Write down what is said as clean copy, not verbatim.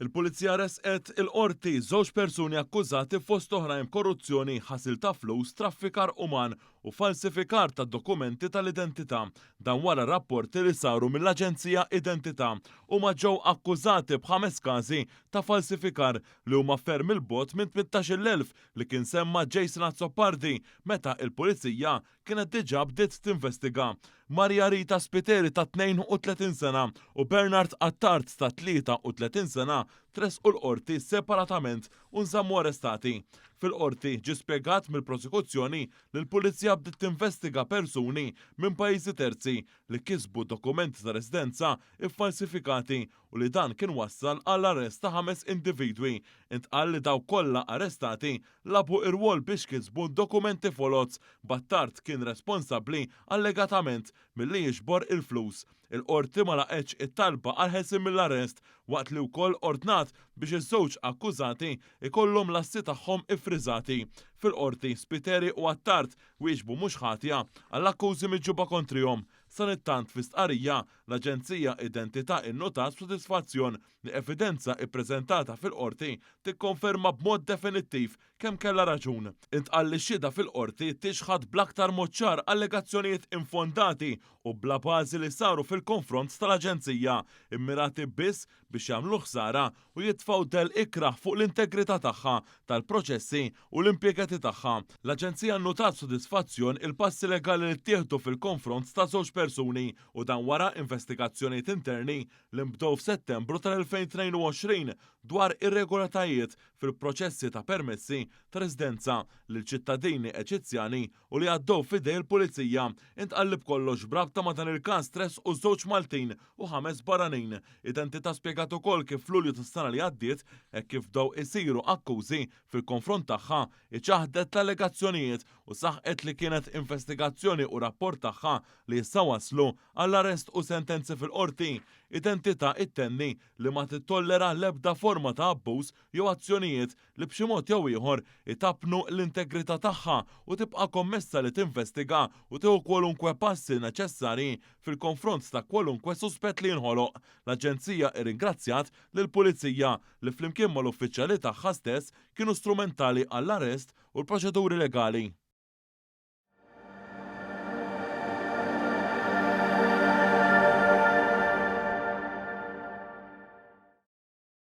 Il-Pulizija ressqet il-Qorti żewġ persuni akkużati fost oħrajn b'korruzzjoni, ħasil ta' flus, traffikar uman u falsifikar ta' dokumenti tal-identità. Dan wara rapporti li saru mill-Aġenzija Identità. Huma ġew akkużati b'ħames każi ta' falsifikar li huma ferm 'il bogħod minn 18,000 li kien semma Jason Azzopardi meta il-Pulizija kienet diġà bdiet tinvestiga. Maria Rita Spiteri ta' 32 sena u Bernard Attard ta' 33 sena tressqu l-Qorti separatament u nżammu arrestati. Fil-Qorti ġie spjegat mill-Prosekuzzjoni li l-Pulizija bdiet tinvestiga persuni minn pajjiżi terzi li kisbu dokumenti ta' residenza ffalsifikati u li dan kien wassal għall-arrest ta' ħames individwi. Intqal li dawk kollha arrestati lagħbu irwol biex kisbu dokumenti foloz, b'Attard kien responsabbli allegatament milli jiġbor il-flus. Il-Qorti ma laqgħetx it-talba għall-ħelsien mill-arrest waqt li wkoll ordnat biex iż-żewġ akkużati jkollhom l-assi tagħhom iffriżati. Fil-Qorti, Spiteri u Attard wieġbu mhux ħatja għall-akkużi miġjuba kontrihom. Sanittant fi stqarrija, l-Aġenzija Identità innotat b'sodisfazzjon li evidenza ippreżentata fil-Qorti tikkonferma b'mod definittiv kemm kellha raġun. Intqal li x-xhieda fil-Qorti tixħad bl-aktar mod ċar allegazzjonijiet infondati u bla bażi li saru fil-konfront tal-Aġenzija, immirati biss biex jagħmlu ħsara u jitfgħu dell ikrah fuq l-integrità tagħha, tal-proċessi u l-impjegati tagħha. L-Aġenzija nnutat b'sodisfazzjon il-passi legali li ttieħdu fil-konfront ta' żewġ persuni u dan wara investigazzjonijiet interni li nbdew f'Settembru tal-2022 dwar irregolaritajiet fil-proċessi ta' permessi ta' residenza lil ċittadini Eġizzjani u li għaddew f'idej il-Pulizija. Intqal li b'kollox b'rabta ma' dan il-każ tressqu żewġ Maltin u ħames barranin. Identità spjegat ukoll kif f'Lulju tas-sena li għaddiet, hekk kif bdew isiru akkużi fil-konfront tagħha, hi ċaħdet l-allegazzjonijiet u saħqet li kienet investigazzjoni u rapport tagħha li issa wasslu għall-arrest u sentenzi fil-Qorti. Identità ittenni li ma tittollera l-ebda forma ta' abbuż jew azzjonijiet li b'xi mod jew ieħor itappnu l-integrità tagħha u tibqa' kommessa li tinvestiga u tieħu kwalunkwe passi neċessarji fil-konfront ta' kwalunkwe suspett li jinħoloq. L-Aġenzija irringrazzjat lill-Pulizija li flimkien mal-uffiċjali tagħha stess kienu strumentali għall-arrest u l-proċeduri legali.